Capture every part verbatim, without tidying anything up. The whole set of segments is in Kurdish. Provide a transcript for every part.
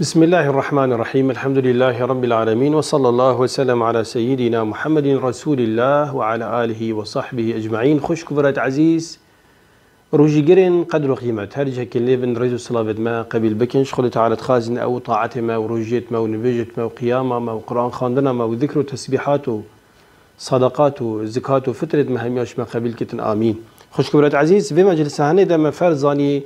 Bismillahirrahmanirrahim. Elhamdülillahi Rabbil alemin. Ve sallallahu ve sellem ala seyyidina Muhammedin Resulillah ve ala alihi ve sahbihi ecmaîn. Xwişk û birayet ezîz, rojîgirên qedr û qîmet, her cihekê lê bin rêz û silavêt me qebîl bikin. Ji Xwedê Teala dixwazin ew taetê me û rojiyêt me û nivêjêt me û qiyama me û Quran xwendina me û zikr û tesbîhat û sadaqat û zikat û fitrêt me hemiya ji me qebîl kitin. Amîn. Xwişk û birayet ezîz, vê meclisa hinê de me ferz zanî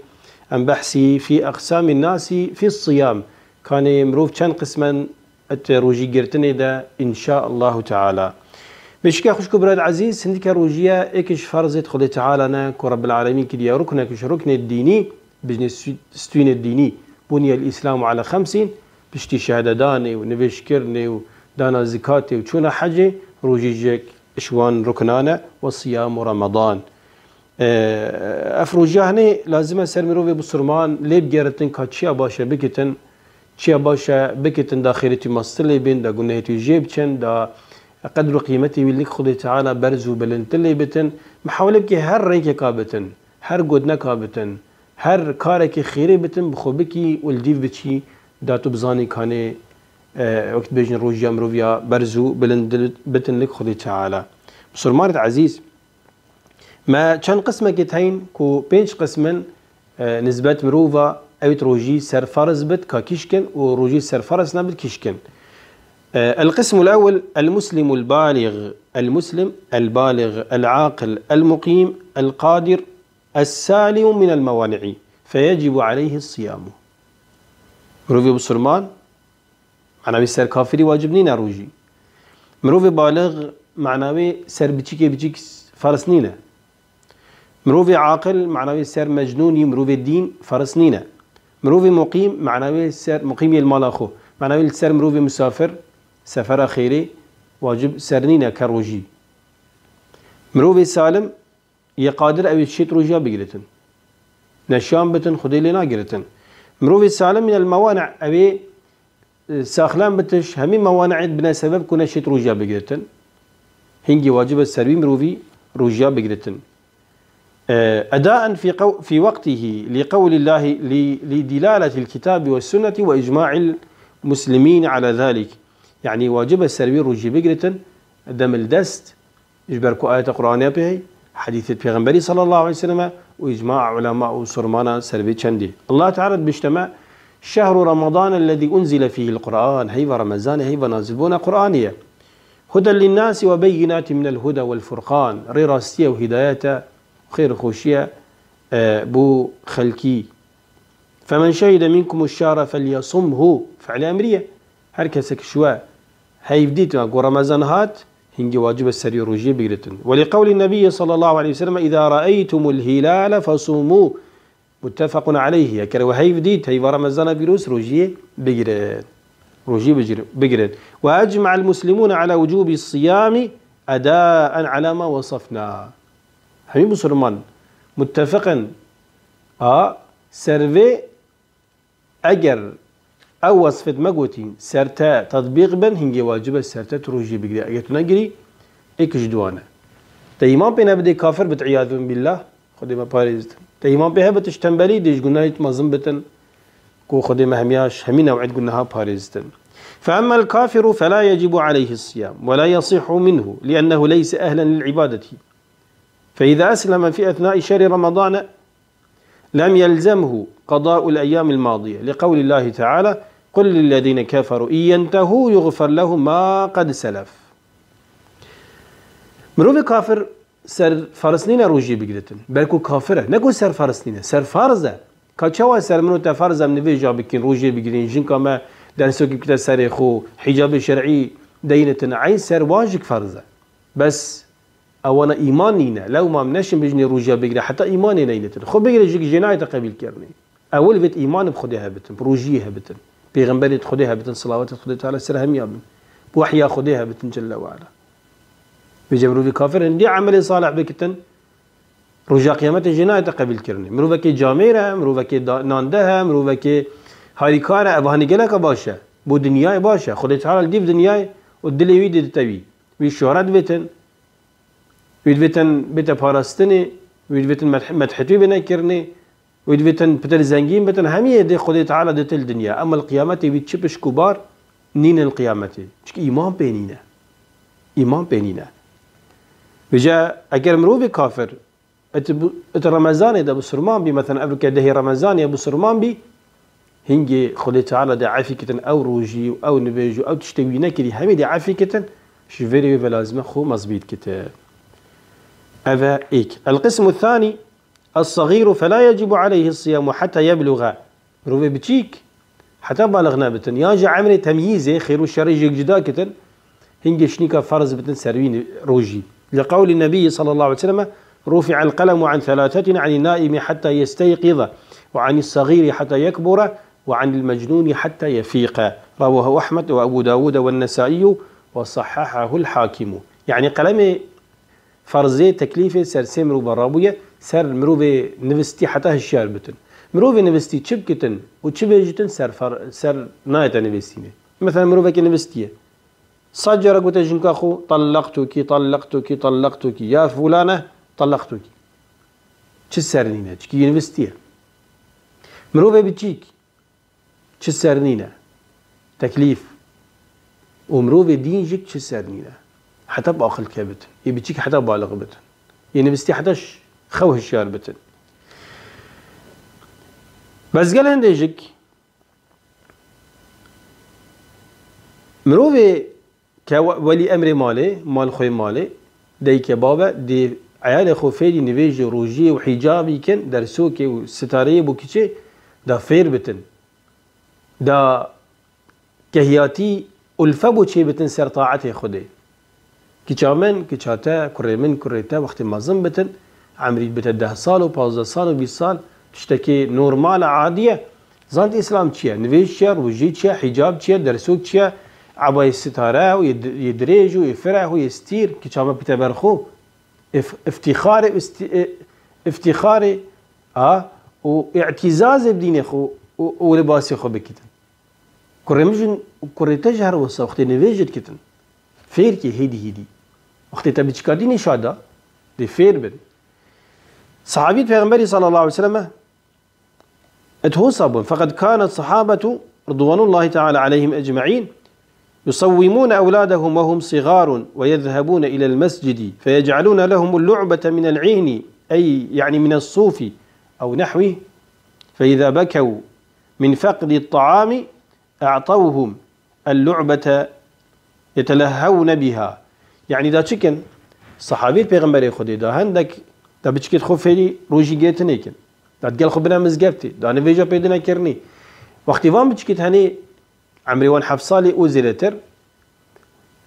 em behsî fî eqsamî nasî fî siyam. Kanê mirov çend qismen et rojî girtinê de, înşaallahu teala. Vê şike xwişk û birayet ezîz, hindike rojiye êk ji ferzêt Xwedê Teala ne ku Rebbil Alemîn kiriye ruknek ji ruknê dînî, bijnê stû-, stûnê dînî. Buniyel Îslamu ala xemsîn, piştî şehededanê û nivêjkirinê û dana zikatê û çûna hecê, rojî jek ji wan ruknan e, we siyam û Ramadan. Ev rojiya hinê lazim e ser mirovê bisurman lê bigeritin ka çiya baş e bikitin, çiya baş e bikitin da xêrêtî mastir lê bên, da gunehêtî jê biçin, da qedr û qîmetê wî lik Xwedê Teala berz û bilindtir lê bitin. Mihawele bike her rengeka bitin, her gotineka bitin, her karekê xêrê bitin, bi xwe bikî û li dîv biçî, da tu bizanî kanê, e, wek dibêjin rojiya miroviya berz û bilind bitin lik Xwedê Teala. Bisurmanêt ezîz, me çend qismekê teyn ku pênc qismin, e, nisbet mirova ewêt rojî ser ferz bit ka kîşkin û rojî ser ferz nebit kîşkin. E, القسم الأول: المسلم البالغ، المسلم البالغ العاقل المقيم القادر السالم من الموانع، فيجب عليه الصيام. Mirovê bisurman, mana wê ser kafirî wacib nîne rojî. Mirovê balix, mana wê ser biçîkê biçîk ferz nîne. Mirovê aqil, mana wê ser mecnûnî, mirovê dîn ferz nîne. Mirovê muqîm, mana wê ser muqîmê li mala xwe. Mana wê li ser mirovê misafir, sefera xêrê, wacib ser nîne ke rojî. Mirovê salim, yê qadir ew ê şêt rojiya bigiritin. Neşan bitin, Xwedê lê nagiritin. Mirovê salim min el mewani, ew ê, e, saxlem bitiş, hemî mewani'êt bine sebeb ku neşêt rojiya bigiritin. Hingî wacib e ser wî mirovî rojiya bigiritin. E, edaen fî qew-, fî waqtihî, li qewlillahî, li, li dilaletil kitâbi ve sunneti ve icma'il muslimîn ala zalik. Yanî wacib e ser wî rojî bigiritin, dem li dest, ji ber ku ayeta Qur'anê pê hey, hedîsê Pêxemberî sallallahu aleyhi ve selleme û îcma ulema û sormana ser vê çendî. Allah Teala dibişte me, "Şehru Ramadan ellezî unzile fîhil Qur'an." Heyva Remezanê, heyva nazilbûna Qur'anê ye. "Huden linnâsi ve beyinâtin minel huda vel furqan." Rê rastî ye û hîdayet e, xêr û xweşî ye, e, bo xelkî. "Femen şehide minkumuş şehre felyasumhu." Fiilê emrî ye. Her kesek ji we heyv dît, ya ku Remezan hat, hingî wacib e serî rojiyê bigiritin. "Ve li qewlin nebiyyi sallallahu aleyhi ve sellem, îza re'eytumul hilale fesûmû." Muttefekun aleyhi. Eger we heyv dît, heyva Remezana pîroz, rojiyê bigirin. Rojiyê bigir-, bigirin. "Ve ecma'el muslimûne ala wucûbi siyami edaen ala ma wesefna." Hemî Musulman muttefeqin a ser vê, eger ew wesfêt me gotîn ser te tetbîq bin, hingê wacib e ser te tu rojî bigirî. Eger tu negirî, êk ji duwan e. Te îman pê nebidê, kafir bit, iyazun billah, Xwedê me parêzit. Te îman pê hebit, ji tembelî dê, ji gunahêt mezin bitin, ku Xwedê me hemiya ji hemî new'êt gunaha parêzitin. Fe emmel kafiru fe la yecibu aleyhi siyam ve la yasihhu minhu, liennehu leyse ehlen lil ibadeti. Fe iza esleme fi ethnai şehri Ramadane lem yelzemhu qada'ul eyyamil madiye, li qewlillahi teala, "Kul lillezine keferu in yentehu yuğfer lehum ma qad selef." Mirovê kafir ser ferz nîne rojiyê bigiritin. Belku kafir e. Ne ku ser ferz nîne. Ser ferz e. Ka çawa ser min û te ferz e em nivêja bikin, rojiyê bigirîn, jinka me densokî bikite serê xwe, hicabê şer'î deynitin, eyn ser wan jik ferz e. Bes ewana îman nîne. Lewma em neşin bijinê rojiya bigire, heta îmanê neynitin. Xwe bigire jik jê nayê te qebîl kirinê. Ewil vêt îman bi Xwedê hebitin, bi rojiyê hebitin. Pêxemberê Xwedê hebitin, silawetê Xwedê Teala ser hemiya bin. Bi wehya Xwedê hebitin Celle ve Ala. Vêce mirovî kafir hindî emelê salih bikitin, roja qiyametê jê nayê te qebîl kirinê. Mirovekê camêr e, mirovekê da-, nandeh e, mirovekê harîkar e, ev hanî geleka baş e. Bo dinyayê baş e. Xwedê Teala li dîv dinyayê û dilê wî didite wî. Wî şohret bêtin, wî divêtin bête parastinê, wî divêtin medh-, medhetî bêne kirinê, Wê divêtin pitir zengîn bitin, hemiyê dê Xwedê Teala ditil dinya. Ema li qiyametê wî çi pişk û bar nîne li qiyametê. Çiki îman pê nîne. Îman pê nîne. Vêca eger mirovê kafir, iti bu-, iti Remezanê de bisurman bî, mesela evroke dehê Remezanê bisurman bî, hingê Xwedê Teala de efî kitin ew rojî û ew nivêj û ew tiştê wî nekirî, hemî de efî kitin, ji vê rê wê ve lazim e xwe mezbît kite. Ev e êk. El-qismu thanî, Es-sagîru felâ yecibu aleyhi siyamu hatta yebluğa. Mirovê biçîk heta balix nebitin. Yan ji emrê temyîzê, xêr û şerê jêk cida kitin, hingê şinîka ferz bitin ser wî rojî. Li qewlî Nebiyyi sallallahu aleyhi ve sellem, "Rufi'el qelemu an thelâthetin, anin naimi hatta yesteyqiza, ve anis sagîri hatta yekbura, ve anil mecnûni hatta yefîqa." Rawahu Ahmed ve Ebu Dawud ve Nesaiyu ve sahhahahul Hakimu. Yani qelemê ferzê, teklîfê ser sê mirova rabûye, ser mirovê nivistî heta hişyar bitin. Mirovê nivistî çi bikitin û çi bêjitin ser fer-, ser nayete nivîsînê. Mesela mirovekî nivistî ye. Sed cara gote jinka xwe, "Tallaqtuki, tallaqtuki, tallaqtuki. Ya fulane, tallaqtuki." Çi ser nîne, çikî nivistî ye. Mirovê biçîk, çi ser nîne. Teklîf. Û mirovê dîn jî çi ser nîne. Heta bi aqil ke bitin. Yê biçîk heta balix bitin. Yê nivistî heta ş-, xew hişyar bitin. Bes gel hindê jî mirovê ke we-, welî emrê malê, mal xwê malê, deyke babe, dê eyalê xwe fêrî nivêjê, rojiyê û hîcabî kin, dersokê û sitareyê bo kiçê da fêr bitin. Da kehiyatî ulfe bo çê bitin ser taetê Xwedê. Kiça min, kiça te, kurê min, kurê te wextê mezin bitin, emrî bite deh sal û pazdeh sal û bîst sal, tiştekê normal e, adî ye. Zant Îslam çi ye? Nivêj çi ye? Rojî çi ye? Hîcab çi ye? Dersok çi ye? Ebayê sitare û yê di-, yê dirêj û yê fireh û yê stîr, kiça me bite ber xwe. Îf-, îftîxarê û stî-, e, îftîxarê a û îtîzazê bi dînê xwe û, û libasê xwe bikitin. Kurê min jî û kurê te jî her wisa wextê nivêj dikitin. Fêr kê hêdî hêdî. Wextê te biçikatî nîşa da, dê fêr bin. Sahabî Pêxemberî sallallahu aleyhi ve sellem اتهوصبون، فقد كان الصحابة رضوان الله تعالى عليهم أجمعين يصومون أولادهم وهم صغار ويذهبون إلى المسجد فيجعلون لهم اللعبة من العهن، أي يعني من الصوف أو نحوه، فإذا بكوا من فقد الطعام أعطوهم اللعبة يتلهون بها. Yani da çi kin? Sahabî Pêxemberê Xwedê da hendek da biçikêt xwe fêrî rojî girêtinê kin. Da digel xwe bine mizgeftê, da nivêja pê dine kirinî. Wextî van biçikêt henê emrê wan heft salî û zêdetir,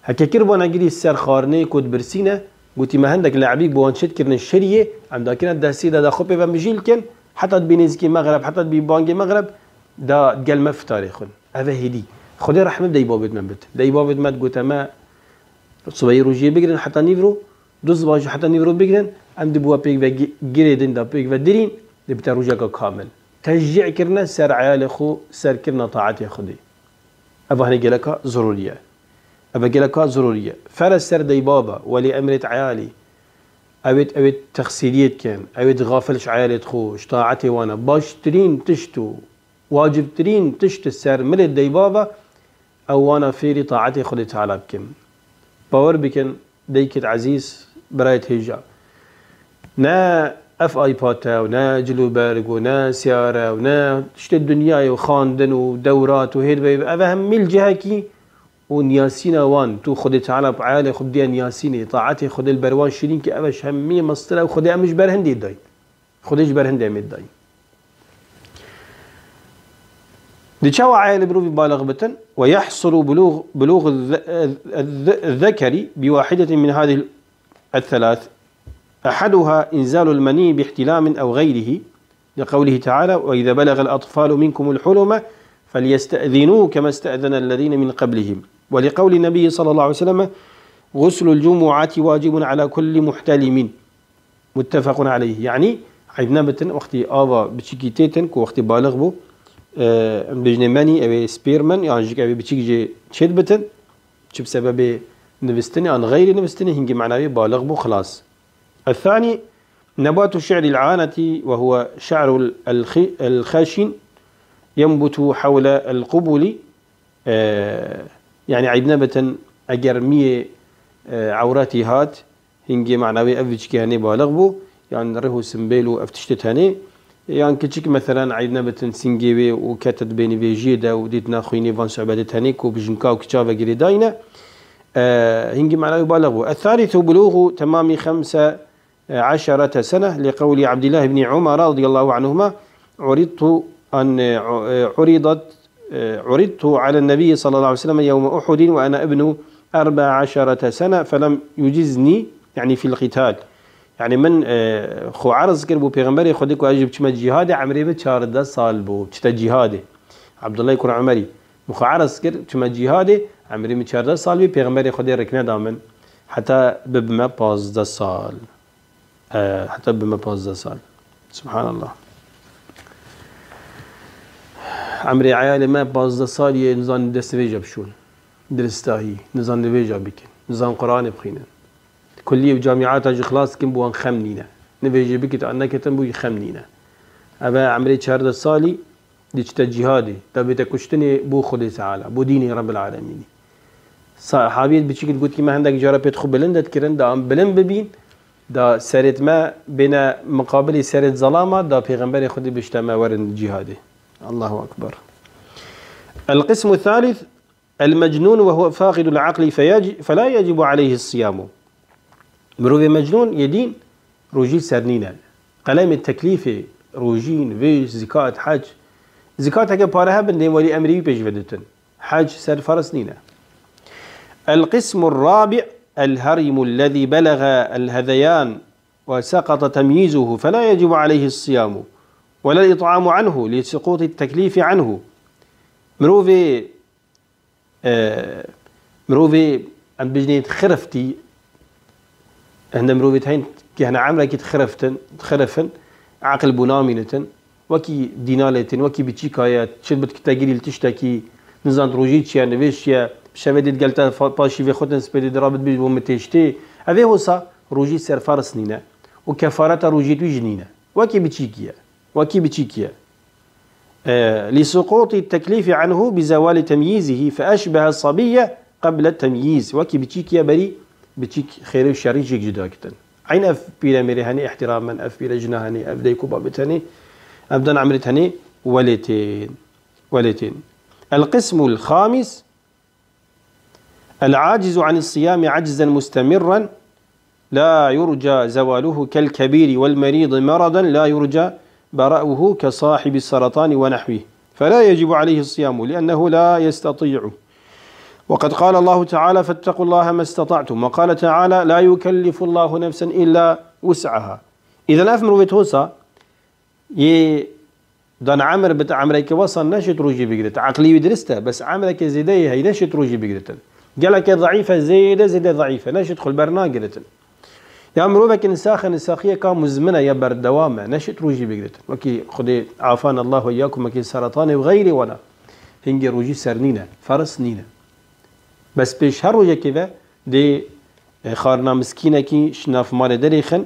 heke kir wana girî ser xwarinê ku dibirsîne, gotî me hendek le'bî bi wan çêt kirine şeriyê, em dakirine destî de da xwe pê ve mijîl kin, heta dibî nêzîkî mexreb, heta dibî bangê mexreb, da digel me fitarê xwin. Ev e hêdî. Xwedê rehmet dey babêt me bit. Dey babêt me digote me sibeyê rojiyê bigirin heta nîvro, du ziva jî heta nîvro bigirin, em di bi we pêk ve gi-, girê din da pêk ve dirîn, dê bite rojeka kamil. Teşcî kirine ser eyalê xwe, ser kirina taetê Xwedê. Ev hanê geleka zerûrî ye. Ev geleka zerûrî ye. Fere ser dey baba, welî emrê eyalî. Ewêt, ewêt texsîriyê dikin. Ewêt xafil ji eyalê xwe, ji taetê wan e. Baştirîn tişt û wacibtirîn tişt ser milê dey baba, ew wana fêrî taetê Xwedê Teala bikin. Bawer bikin, deykêt ezîz, birayêt hêja. Ne ev iPad e û ne cilûberg û ne siyare û ne tiştê dinyayê û xandin û dewrat û hêr ve, ev hemî li cihekî û niyasîna wan, tu Xwedê Teala bi eyalê xwe diye niyasînê, taetê Xwedê li ber wan şirîn ki ev e ji hemî mestir e û Xwedê em ji ber hindê dayî. Xwedê ji ber hindê em ê dayî. Di çawa eyalê mirovî balix bitin? ويحصل بلوغ، بلوغ الذ-، الذ-، الذكر بواحدة من هذه الثلاث. أحدها إنزال المني باحتلام أو غيره، لقوله تعالى: "وإذا بلغ الأطفال منكم الحلم فليستأذنوا كما استأذن الذين من قبلهم". ولقول النبي صلى الله عليه وسلم: "غسل الجمعة واجب على كل محتلم". متفق عليه. Yani, eyb nebitin, wextî ava biçîkî têtin, ku wextî balix bû, e, em bêjinê menî, ew ê sperm in, yan jî ew ê biçîk jê çêt bitin, çi bi sebebê nivistinê, an xeyrî nivistinê, hingî mena wê balix bû, xilas. الثاني، نبات شعر العانة وهو شعر الخ-، الخشن ينبت حول القبل. E, yani eyb nebitin eger miyê, e, ewretî hat, hingê manawê ev biçikê henê baliq bû, yan rih û simbêl û ev tiştê tenê, yan kiçik meselen eyb nebitin singê wê û kete di bênî vêjiyê de û dîtina xwînê van sohbetê tenê ku bi jinka û kiça ve girêdayî ne, e, hingê manawê baliq bû. الثالث بلوغ تمام خمس عشرة سنة، لقول عبد الله بن عمر رضي الله عنهما: عرضت أن، عرضت، عرضت على النبي صلى الله عليه وسلم يوم أحد وأنا ابن أربع عشرة سنة فلم يجزني، يعني في القتال. Yani min, e, xwe erz kir bo Pêxemberê Xwedê ku ez jî biçime cîhadê, emrê min çardeh sal bû, biçite cîhadê. Abdullah kur Umerî. Min xwe erz kir, çime cîhadê, emrê min çardeh sal bî, Pêxemberê Xwedê rikne da min. Heta bibime pazdeh sal. E, heta bime pazdeh sal. Subhanallah. Emrê eyalê me pazdeh sal ye, nizan dest vêja bişûn. Diristahî, nizan li vêja bikin. Nizan Qur'anê bixwînin. Kullî û camiata jî xilas dikin, bi wan xem nîne. Nivêjê bikit an neketin, bû jî xem nîne. Ev e emrê çardeh salî, diçite cîhadê, da bête kuştinê bo Xwedê Teala, bo dînê Rebbil Alemînî. Sahabiyê biçîk digot ki me hendek cara pêt xwe bilind dikirin, da em bilind bibîn, da serêt me bêne miqabilê serêt zelama, da Pêxemberê Xwedê bişte me werin cîhadê. Allahu Ekber. القسم الثالث، المجنون وهو فاقد العقل فيج-، فلا يجب عليه الصيام. Mirovê mecnûn yê dîn rojî ser nîne. Qelemê teklîfê rojî, nivêj, zikat, hec. Zikat heke pare hebin dê welî emrî wî pêş ve ditin. Hec ser ferz nîne. القسم الرابع، الهرم الذي بلغ الهذيان وسقط تمييزه فلا يجب عليه الصيام ولا الإطعام عنه لسقوط التكليف عنه. Mirovê, e, mirovê em bijnê xiriftî, hinde mirovê heyîn ki hene emrekî dixiriftin, dixirifin, aqil bû namînitin. Wekî dîna lê tên, wekî biçîka ye, çi bit ki te girî li tiştekî, nizan rojî çi ye, nivêj çi ye, bi şevê dê digel te fa-, paşî vê xwe din spêdê di rabit bî bo min têştê. Ev ê hosa rojî ser ferz nîne û kefareta rojî wî jî nîne. Wekî biçîkî ye. Wekî biçîkî ye. E, لسقوط التكليف عنه بزوال تمييزه فأشبه الصبي قبل التمييز. Wekî biçîkî ye berî biçîk xêrê û şerî jêk cuda kitin. Eyn ev pîremêrê henê îhtîramen, ev pîrejina henê, ev dayik û babê tenê, ev dan emrê tenê welê tên. Welê tên. القسم الخامس، العاجز عن الصيام عجزا مستمرا لا يرجى زواله كالكبير والمريض مرضا لا يرجى برأؤه كصاحب السرطان ونحوه، فلا يجب عليه الصيام لأنه لا يستطيع. وقد قال الله تعالى: فاتقوا الله ما استطعتم. وقال تعالى: لا يكلف الله نفسا إلا وسعها. Îden ev mirovê tosa yê dan emir bit, emreke wesa neşit rojî bigirît. Eqlî wî dirist e, bes emreke zêde yê hey neşit rojî bigiritin. Geleke zeîf e, zêde zêde zeîf e, neşit xwe li ber nagiritin. Ya mirovekî nisax e, nisaxiyeka muzmin e ya berdewam e, neşit rojî bigiritin. Wekî Xwedê afan Allah ve iyyakum, wekî seretanê û xeyrê wana. Hingê rojî ser nîne, ferz nîne. Bes pêş her rojekê ve dê, e, xarina miskînekî ji nav malê derêxin,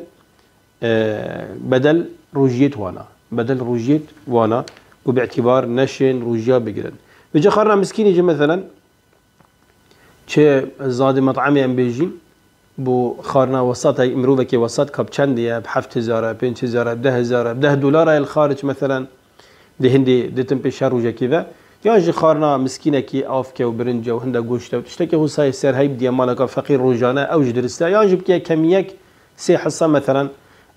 e, bedel rojiyêt wana. Bedel rojiyêt wana ku bi îtîbar neşên rojiya bigirin. Vêca xarina miskînî jî meselen çi zadê met'emê em bêjîn, bo xarina wesat, mirovekê wesat ka bi çendê ye, bi heft hezar e, pênc hezar e, bi deh hezar e, bi deh dolar e li xaric meselen. Dê hindê ditin pêş her rojekê ve. Yan jî xarina miskînekî avke û birince û hinde goşte û tiştekê wisa yê ser hey bidîye maleka feqîr rojane, ew jî dirist e. Yan jî bike kemiyek sê hissa, meselen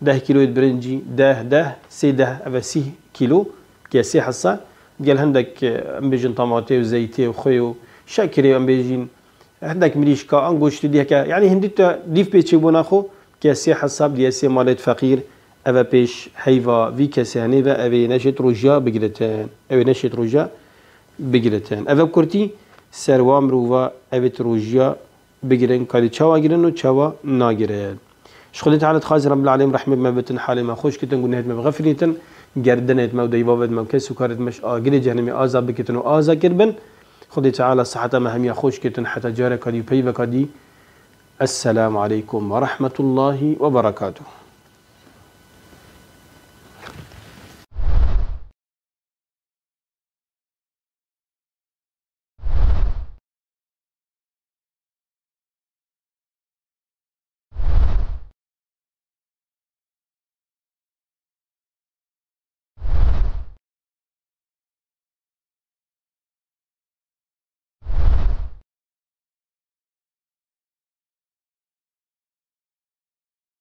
deh kîloyê birincî, deh, deh, sê deh, ev e sî kîlo, bike sê hissa. Gel hindek, em bêjin tamatê û zeytê û xwê û şekirê em bêjîn, hindek mirîşka an goştê dî heke, yanî hindî te dîv pê çêbûna xwe, ke sê hesab diye sê malêt feqîr, eve pêş heyva vî kesê henê ve, evê neşêt rojiya bigiritin. Evê neşêt rojiya bigiritin. Eve kurtî ser wa mirova evêt rojiya bigirin, kalî çawa girin û çawa nagirin. Ji Xwedê Teala dixwazî Rebbil Alem rehmê me bitin, halê me xweş kitin, gunehêt me bixefirîtin, gerdenêt me û deyvavêt me û kes û karêt me ji agirê cehennemê aza bikitin û aza kiribin. Xwedê Teala siheta me hemiya xweş kitin, heta careka dî û peyveka dî. Esselamu aleykum ve rahmetullahi ve berekatuhu.